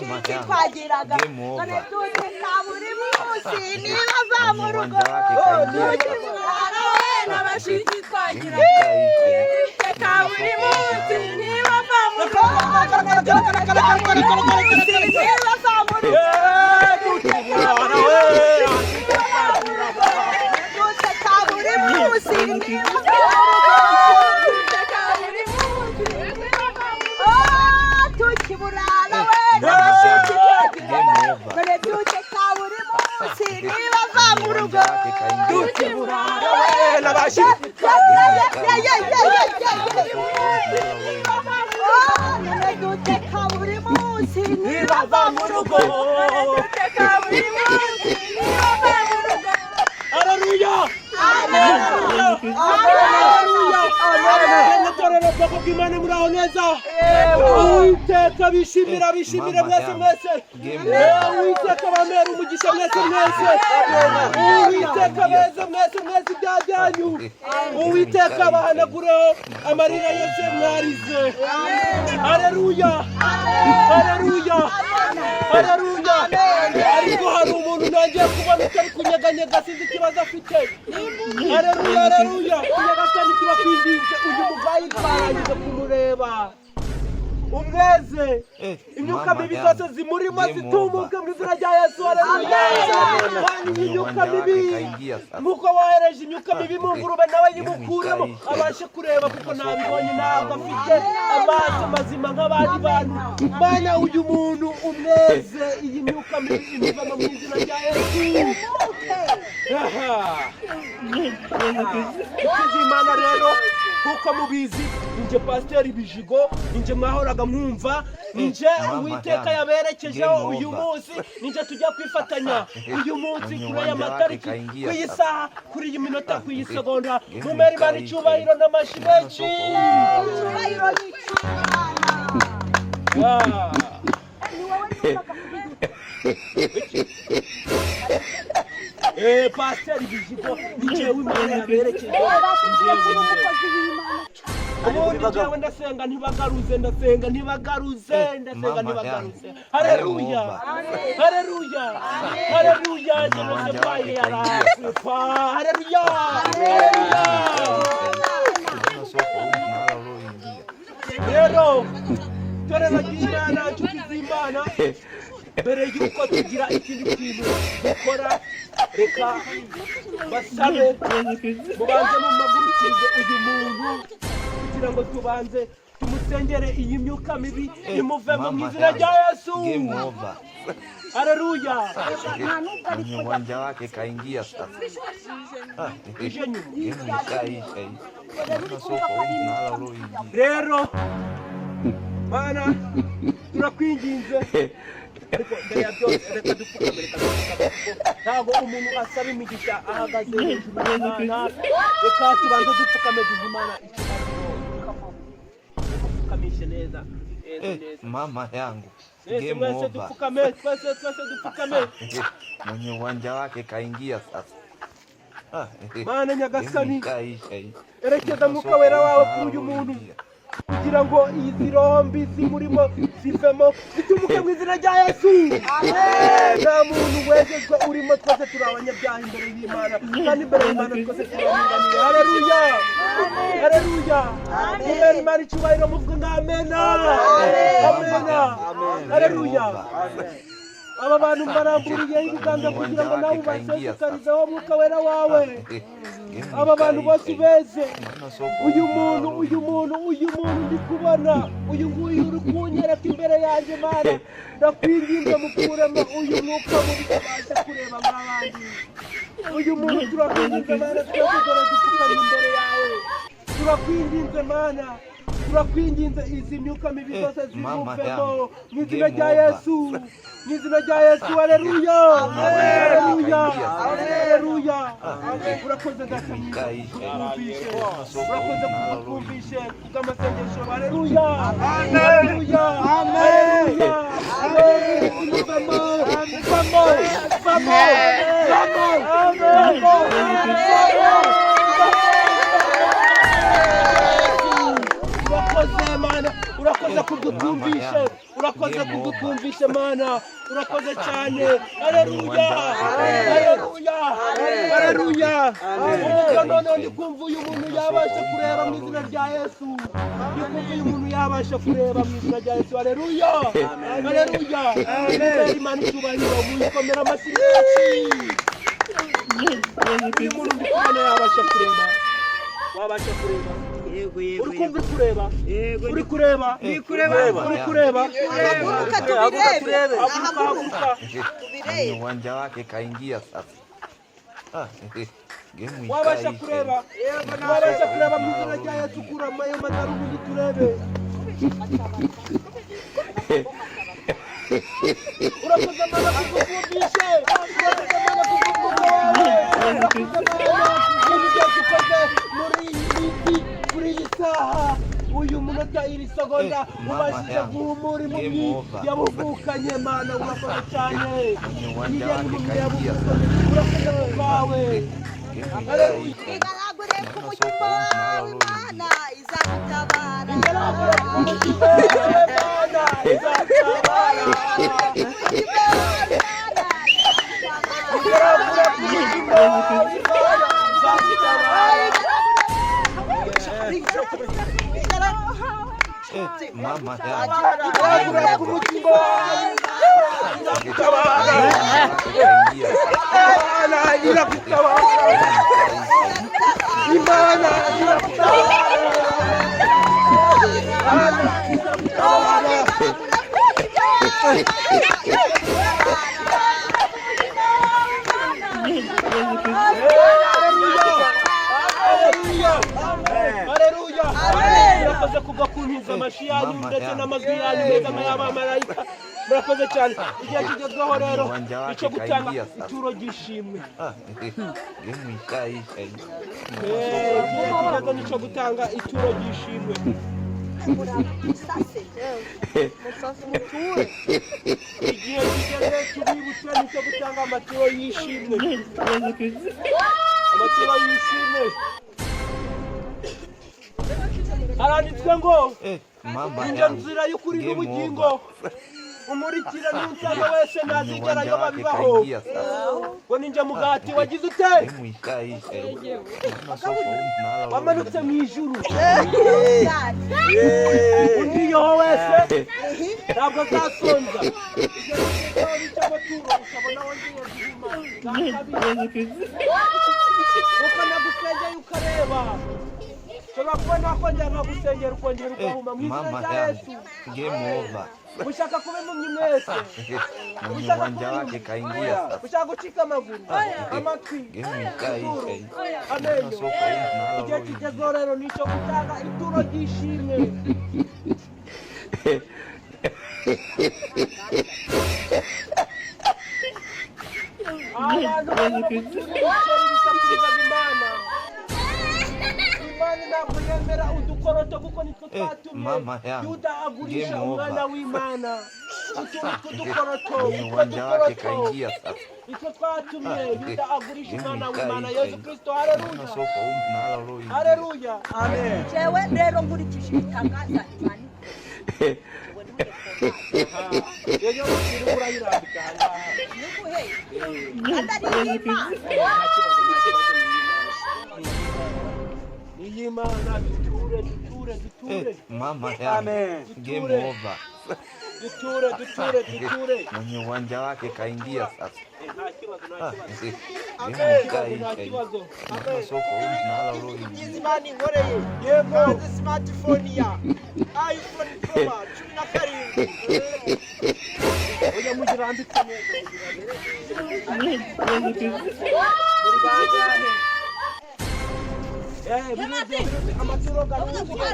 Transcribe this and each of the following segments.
N'abashiki twagiraga. Game over. None duteka buri munsi niba va mu Mwenye rugo. uwanja wake kaingia sasa. Tukiburara we n'abashiki twagiraga. Game Duteka buri munsi niba va mu rugo. Niba va mu rugo. Duteka buri munsi niba va mu rugo. Duteka buri munsi niba va mu rugo. Tukiburara we n'abashiki twagiraga. Game over. None duteka buri munsi niba va mu Mwenye rugo. uwanja wake kaingia sasa. Tukiburara we n'abashiki. None duteka buri munsi niba va mu rugo. Duteka buri munsi niba va mu rugo. Haleluya! Haleluya! Bene torero, bwoko bw'Imana, muraho neza? Uwiteka bishimira, bishimira Mama mwese yangu. mwese. Game over. Uwiteka bamera umugisha mwese mwese. Uwiteka beze mwese mwese ibyaha byanyu. Uwiteka bahanagureho amarira yose mwarize. Haleluya! Haleluya! Haleluya! Ariko hari umuntu ntangiye kubona utari kunyeganyega, sinzi ikibazo afite. Haleluya, haleluya! Nyagasani, turakwinginze, uyu mugayi twarangije kumureba, umweze imyuka Mama mibi yangu. zose zimurimo Game zitumuke over. mu izina rya Yesu. Haleluya! Kandi Mwenye imyuka uwanja wake mibi, kaingia sasa. nk'uko wohereje imyuka mibi mu ngurube, nawe yimukuremo Game abashe kureba, kuko ntabibonye, ntabwo afite amaso mazima nk'abandi bantu. Mana, uyu muntu umweze, iyi myuka mibi imuvamo mu izina rya Yesu. Aha. Inshuti z'Imana rero, nk'uko mubizi, ninjye Pasiteri Bijigo, ninjye mwahoraga mwumva, ninjye Mama Uwiteka yangu. yaberekejeho Game uyu over. munsi, ninjye tujya kwifatanya uyu munsi Mwenye kuri aya uwanja wake matariki, kaingia ku iyi sasa. saha, kuri iyi minota, ku iyi segonda. Game Mumere Imana ikaisha. icyubahiro n'amashyi menshi. Icyubahiro ni icy'Imana. Ah. Ni wowe numvaga kubivuga. Pasiteri Bijigo, ni njyewe Imana yaberekeje. Batubwiye ko uri umukozi w'Imana. Ubundi njyewe ndasenga ntibagaruze, ndasenga ntibagaruze, ndasenga Mama ntibagaruze. yangu. Haleluya! Game. Haleluya! Haleluya! Jenoside Uwanja wake kaingia sasa. Haleluya! Haleluya! Soko mahala ulioingia. Rero torero ry'Imana, inshuti z'Imana, mbere y'uko tugira ikindi kintu dukora, reka basabe mubanze mumagurukirize uyu muntu kugira ngo tubanze tumusengere, iyi myuka mibi imuvemo mu Mama izina rya yangu. Yesu. Game over. Haleluya! Nta nubwo ari Mwenye uwanja wake kaingia sasa. Ije nyuma. Game ishaisha hii. Soko mahala ulioingia. Rero Mana, turakwinginze, ariko mbere ya byose reka dupfukame, reka dupfukame, kuko ntabwo umuntu asaba imigisha ahagaze hejuru y'Imana. Reka tubanze dupfukame, duhe Imana icyubahiro. Dupfukamishe neza neza neza. Mama yangu. Mwese Game mwese over. dupfukame, twese twese dupfukame. Mwenye uwanja wake kaingia sasa. Mana Nyagasani, Game ishaisha hii. erekeza Mwuka Wera wawe kuri uyu muntu kugira ngo izi roho mbi zimurimo zivemo, zitumuke mu izina rya Yesu. Nta muntu wejejwe urimo, twese turi abanyabyaha imbere y'Imana, kandi imbere y'Imana twese turaringaniye. Haleluya, haleluya! Mubere Imana icyubahiro, muvuge ngo amena, amena, haleluya! Aba bantu mbaramburiyeho ibiganza kugira ngo nawe ubasesekarizeho Mwuka Wera wawe. Aba bantu bose ubeze. Uyu muntu, uyu muntu, uyu muntu ndi kubona, uyu nguyu uri kunyereka imbere yanjye, Mana, ndakwinginze, mukuremo uyu mwuka mubi, abashe kureba nk'abandi. Uyu muntu turakwinginze, Mana, twese dore dupfukamye imbere yawe, turakwinginze Mana, turakwinginze, izi myuka mibi zose Mama zimuvemo yangu. mu izina Game rya over. Yesu, mu izina rya Yesu. Haleluya, haleluya, haleluya! Urakoze Data mwiza, twumvishe. Urakoze kuko twumvishe kubw'amasengesho. Haleluya, haleluya, haleluya! Vamo, vamo, vamo, vamo, vamo, vamo! Urakoze Mana, urakoze kubwo twumvishe. Urakoze Game over. kudukumvisha Mana, urakoze cyane. Haleluya, haleluya, haleluya. Ubwo noneho ndi kumva uyu muntu yabasha kureba mu izina rya Yesu. Ndi kumva uyu muntu yabasha kureba mu izina rya Yesu. Haleluya, haleluya. Amen. Imana icyubahiro, muyikomera amashyi menshi. Uyu muntu ndi kubona yabasha kureba, wabasha kureba? Yego, yego. Uri kumva, uri kureba? Yego. Uri kureba? Kureba. Uri kureba? Haguruka tubirebe. Haguruka, haguruka. Tubirebe. Uwanja wake kaingia sasa. Ah, game Wabasha ikaisha. kureba? Wabasha kureba mu izina rya Yesu? Kurama ayo madarubindi turebe. Urakoze Mana kukuvugishe, urakoze Mana kukuvuga wawe, urakoze Mana ibintu byose ukoze muri iyi minsi, kuri iyi saha, uyu munota, iri segonda. Eh, mama Ubashije yangu. guhumura impumyi Game over. yabuvukanye. Mana, urakoze cyane. Uwanja Iyo wake impumyi kaingia. yabuvukanye, urakoze kubwawe. Game Haleluya. ikaisha. Igaragure ku mutima wawe, Imana izagutabara. Igaragure ku mutima wawe, Mana izagutabara. Umutima wawe, Imana izagutabara. Igaragure ku mutima wawe, Imana izagutabara. Eh, mama yangu. Igaragure ku mutima wawe, izagutabara. Kaingia. Imana iragutabara, Imana iragutabara, Imana iragutabara. Haleluya, haleluya! Murakoze kubwo kuntiza amashyi yanyu Mama ndetse yangu. n'amajwi yanyu meza nk'ay'abamarayika. Murakoze cyane. Igihe kigezweho rero Uwanja wake icyo gutanga kaingia sasa. ituro ry'ishimwe. Ah, game ikaisha. Igihe kigeze nicyo gutanga ituro ry'ishimwe. Igihe kigeze, tubibutse, nicyo gutanga amaturo y'ishimwe, amaturo y'ishimwe. Haranditswe ngo: Eh, mama "Ninjye yangu. nzira y'ukuri Game n'ubugingo, over. umurikira n'unsanga wese ntazigera Uwanja ayoba." wake Bibaho kaingia sasa. ngo ninjye mugati wagize ute? Game ikaisha. Wamanutse mu ijuru. Undiyeho wese ntabwo azasonza. Igihe kigezweho n'icy'amaturo, ukabona wongeye guhuma bwa kabiri, kuko nagusengeye ukareba. Nshobora kuba nakongera nkagusengera ukongera Eh, ugahuma mu izina mama rya yangu. Yesu. Game over. Mushaka kuba impumyi mwese? Mwenye uwanja wake kaingia sasa. Mushaka gucika amaguru, amatwi, Game ikaisha. amenyo? Soko Igihe kigezweho rero ni icyo gutanga ituro ry'ishimwe. Abantu barimo gutura ibiceri bisakurizaga Imana. Imana ntabwo yemera udukoroto, kuko nitwo Eh, twatumye mama yangu. Yuda agurisha Game over. umwana w'Imana. Utuntu tw'udukoroto, Mwenye utwo uwanja wake dukoroto kaingia sasa. nitwo twatumye Yuda agurisha Game umwana w'Imana ikaisha. Yesu Kristo. Haleluya, Soko nalo. haleluya. Jewe rero nkurikije ibitangaza Imana Iyo usiri urayirambika ahangaha. niguhe kandi ari iy'Imana. Nta kibazo, nta kibazo, ni iy'Imana. Duture, duture, duture. Eh, mama yangu. Game over. Duture, duture, duture. Mwenye uwanja wake kaingia sasa. Eh, nta kibazo, nta kibazo. Game Nta kibazo, nta ikaisha. kibazo. Soko nalo. Ibyiza Imana inkoreye. Yego. Hanze smartphone ya iPhone Pro 17. Oya, mugirambitse neza. Muri bangahe? Eh, biruze, biruze, amaturo gaturwe.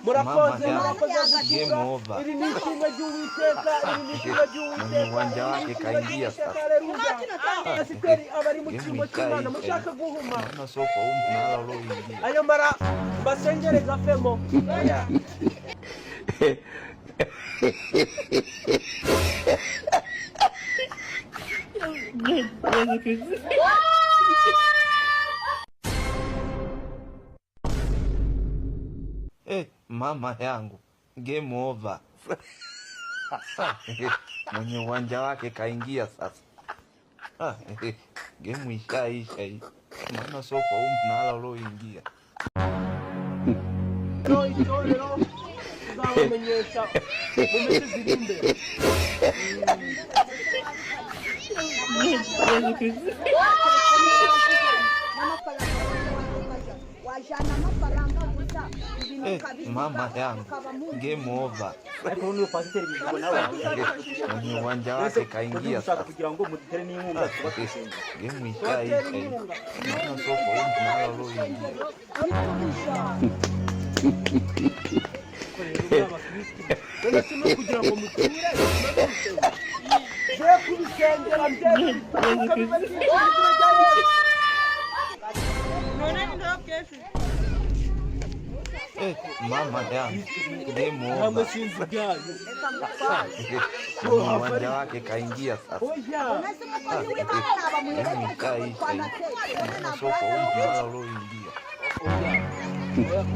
Murakoze, Mama murakoze yangu. Game gutura. over. Iri ni ishimwe ry'Uwiteka, iri ni ishimwe ry'Uwiteka. Mwenye uwanja Iri ni wake ishimwe kaingia ry'Uwiteka. sasa. Haleluya. Pasiteri abari mu cyimbo cy'Imana, mushaka guhuma, Soko nalo. ayo mara mbasengere gafemo. Eh, mama yangu. Game over. Mwenye uwanja wake kaingia sasa. Gemu ishaisha hii, maana sio kwa huu mnala ulioingia. Itorero tuzabamenyesha mu minsi ziri imbere. Wajana amafaranga gusa ibintu ukabisiga Mama yangu, ukaba mu game over. Ariko n'uyu pasiteri bivuga nawe. Mwenye uwanja wake kaingia Dushaka sasa. kugira ngo mudutere n'inkunga twubake urusengero. Gemu ishaisha hii, maana sio kwa huu mnala ulioingia. None se no kugira ngo muture nge kubisengera mbyeka biba ari mu izina rya Yesu. Mama yangu, game Ntabwo over. sinzi ibyayo. Mwenye uwanja wake kaingia sasa. Oya. Unaweza umukozi w'Imana naba Gemu muherekeza ishaisha hii, maana sio kwa huu mnala ulioingia.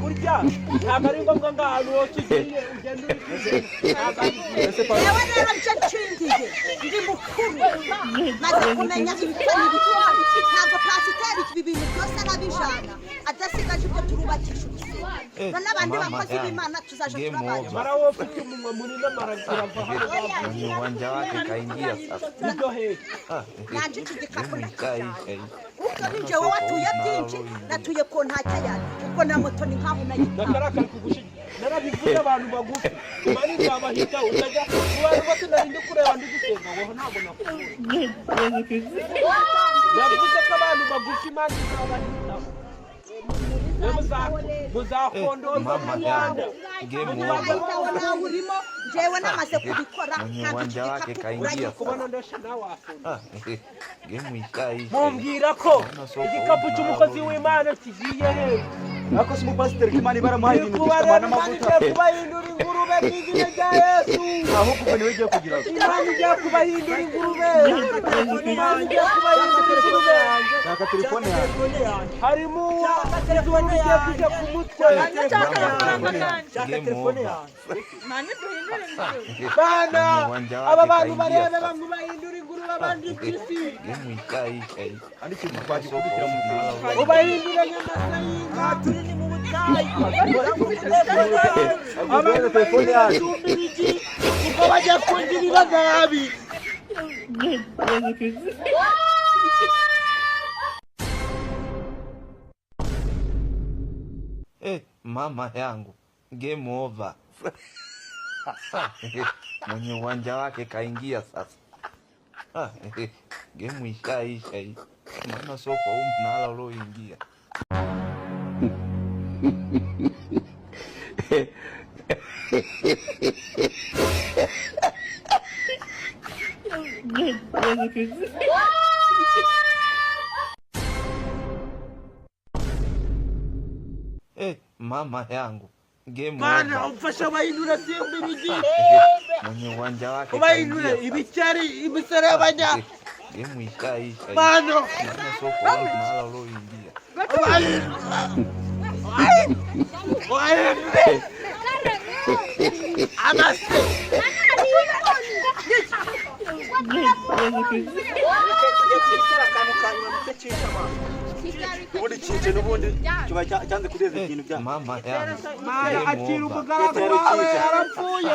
Kurya ntabwo ari ngombwa ngo ahantu hose ugiye ugende uri ntabwo ari byiza. Yewe rero nje nshingiye ndi mukuru maze kumenya ibitwa n'ibitwa. Ntabwo pasiteri ibi bintu byose arabijana adasigaje ibyo turubakisha urusengero none abandi Mama bakozi yangu, b'Imana tuzaje game turabaye. over. Mara wowe ufite umunwa munini amara urava hano. Mwenye uwanja wake kaingia sasa. Nibyo hehe. Nanje iki gikapu Gemu ndakijana ishaisha hii, kuko maana ni sio jewe kwa huu watuye mnala byinshi ulioingia. natuye ku ntacyo yanjye ubwo na moto ni nkaho nayitanga. Nakara kari kugushigira narabivuze abantu bagufi imana izabahita utajya mu bantu bose nari ndi kureba ndi gusenga wowe ntabwo nakubonye. Yavuze ko abantu bagufi imana izabahitaho muzakondorwa Mama mu yangu, Rwanda. game over. Nayitaho nawe urimo jewe namaze kubikora Mwenye ntabwo iki uwanja wake gikapu kaingia uragikora. Kubona sasa. ndesha nawe wasonda. Gemu ishaisha hii, Mumbwira ko maana sio kwa huu igikapu mnala cy'umukozi ulioingia. w'Imana kigiye hehe? Ariko si umupasiteri ko Imana ibaramuhaye ibintu byinshi Kuba rero ikamuha Imana n'amavuta. igiye kubahindura ingurube mu izina rya Yesu. Ahubwo ubwo niwe ugiye kugira ngo. Imana igiye kubahindura ingurube. Imana igiye kubahindura ingurube. Shaka telefone yanjye. Harimo izuru rigiye kujya ku mutwe. Mama yangu, game over. Bana Mwenye uwanja aba wake bantu kaingia barebe sasa. bamwe bahindura ingurube abandi impyisi. Gemu ishaisha hii, Kandi ikintu maana sio kwa twagikubitira huu mu mnala rusengero. ulioingia. Ubahindura nk'amase y'inka. Turi ni mu butayu. Abantu Telefone bahindura yanjye. icumbirigi kuko bajya kungirira nabi. Mama yangu, game over. Mwenye uwanja wake kaingia sasa. Gemu ishaisha hii, maana sio kwa huu mnala ulioingia. Mama yangu, game Mana over. umfasha bahindura simbirigi. Mwenye uwanja wake Ubahindure kaingia sasa. ibiceri imiserebanya. Gemu ishaisha hii, Mano maana sio kwa huu mnala ulioingia. ubahindure amase. Ubundi cyice n'ubundi kiba cyanze kudeza ibintu byayo. Mama yangu, Mana game akira over. umugaragu wawe arapfuye.